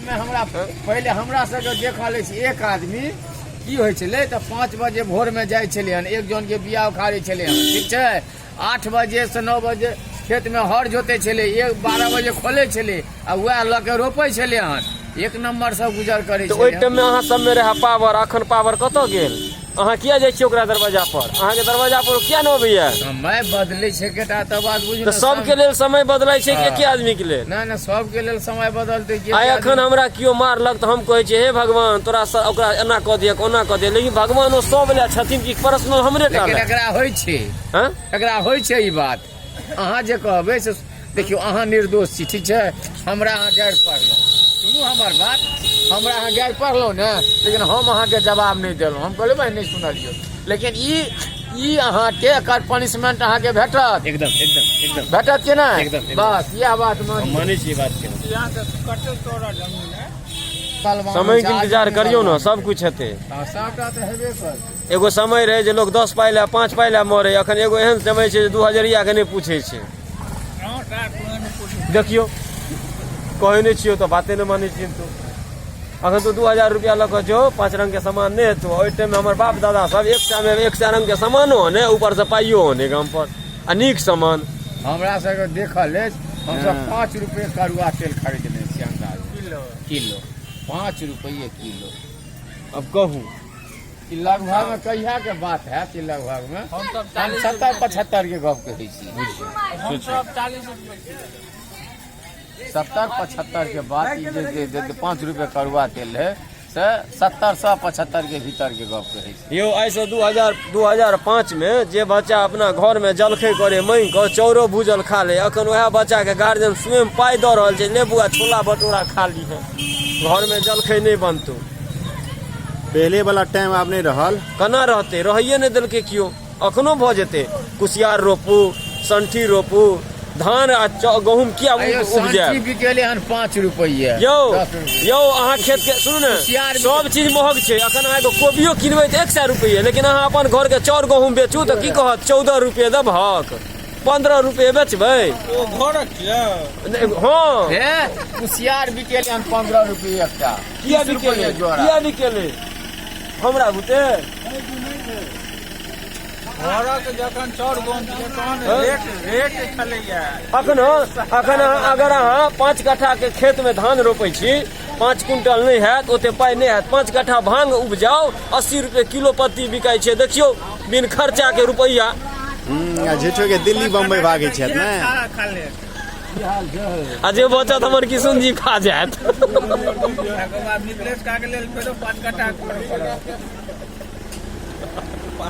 टाइममे हमरा पहिले हमरा सबके देखल अछि, एक आदमी की होइ छलै तऽ 5 बजे भोरमे जाइ छलै हन, एक जनके बिया उखाड़ै छलै हन, ठीक छै। 8 बजेसँ 9 बजे खेतमे हर जोतै छलै, 12 बजे खोलै छलै आ वएह लऽ के रोपै छलै हन। एक नम्बर से गुजर करै तऽ ओहि छलै। टाइममे अहाँ सबमे रहए पावर, अखन पावर कतऽ गेल? अहाँ किया जाइ छियै ओकरा दरवाजा पर? अहाँके दरवाजा पर ओ किया नहि अबैया? समय बदलै छै केटा तऽ बात बुझू तऽ ने। सबके लेल समय बदलै छै कि एके आदमी के लेल? नहि नहि, सबके लेल समय बदलतै कि आइ एखन हमरा केओ मारलक तऽ हम कहै छियै, हे भगवान, तोरा ओकरा एना कऽ दियक, ओना कऽ दियक, लेकिन भगवान ओ सब लए छथिन कि पर्सनल हमरे टा लेकिन लए? एकरा होइ छै, हँ? एकरा होइ छै ई बात अहाँ जे कहबै से। देखियौ, अहाँ निर्दोष छी, ठीक छै। हमरा अहाँ गारि पढ़लहुँ, सुनू हमर बात, हमरा अहाँ गारि पढ़लहुँ ने, लेकिन हम अहाँके जवाब नहि देलहुँ। हम कहलियै भाइ नहि सुनलियौ, लेकिन ई अहाँके एकर पनिशमेंट अहाँके भेटत। एकदम एकदम एकदम। भेटत कि नहि? एकदम, एकदम। बस इएह बात हम मानै छियै बात के। यहाँ कटल तोरा जमीन है। समय के इंतजार करियौ ने, सब कुछ हेतै। सबटा तऽ हेबे करतै। एगो समय रहै जे लोग 10 पाइ लए 5 पाइ लए मरे, अखन एगो एहन समय छै जे 2 हजरिया के नहि पूछै छै। देखियौ, कहै नहि छियौ तऽ बाते नहि मानै छियै तू। अखन तू 2000 रुपया लऽ कऽ जो, 5 रंग के सामान नहि हेतौ। ओहि टाइममे हमर बाप दादा सब एक सए मे 100 रंग के सामानो आने, ऊपर से पाइयो आने गाम पर, आ नीक सामान। हमरा सबके देखल अछि, हमसब 5 रुपये करुआ तेल खरीदने छियै अंदाज किलो किलो, 5 रुपये किलो। अब कहू ई लगभग में कहिया के बात है कि लगभग में हम सब हम 70 75 के गप कहै छी। हम सब 40 रुपये किलो। 70 75 के बात ई जे जे जे 5 रुपये करुआ तेल है से 70 से 75 के भीतर के गप कहै छी। यौ, आइसँ 2005 में जे बच्चा अपना घर में जलखै करे मांगि कऽ चाउरो भूजल खा ले, अखन वएह बच्चा के गार्जियन स्वयं पाइ दऽ रहल छै, ले बुआ छोला भटूरा खा लीहे, घर में जलखै नहि बनतौ। पहिले वाला टाइम आब नहि रहल। केना रहतै? रहैए नहि देलकै केओ। अखनो भऽ जेतै, कुसियार रोपू, संठी रोपू, धान आ गहूम किया अयो, उपजायब? संठी बिकेले हन 5 रुपये। यौ, 10 रुपये। यौ, अहाँ खेत के सुनू ने, कुसियार भी- सब चीज महग छै। अखन अहाँ एगो कोबियो किनबै तऽ 100 रुपये, लेकिन अहाँ अपन घर के चाउर गहूम बेचू तऽ की कहत? 14 रुपये देबहक, 15 रुपये बेचबै। ओ घरक छियै? नहि, हँ। हे, कुसियार बिकेले हन 15 रुपये एकटा। किया 30 रुपये बिकेले? जोड़ा। किया बिकेले? हमरा बुते घरक जखन चाउर गहूम छै तहन रेट छलैया। अखन अहाँ अगर अहाँ 5 कट्ठा के खेत में धान रोपै छी, 5 कुंटल नहि हैत, ओते पाइ नहि हैत। 5 कट्ठा भांग उपजाउ, 80 रुपये किलो पत्ती बिकाइ छै। देखियौ, बिन खर्चा के रुपैआ। आ झूठो के दिल्ली बम्बई भागै छथि ने। खा ले। आ जे बचत हमर किशुन जी खा जायत। तकर बाद मिथिलेश का के लेल फेरो 5 कट्ठा करऽ पड़त।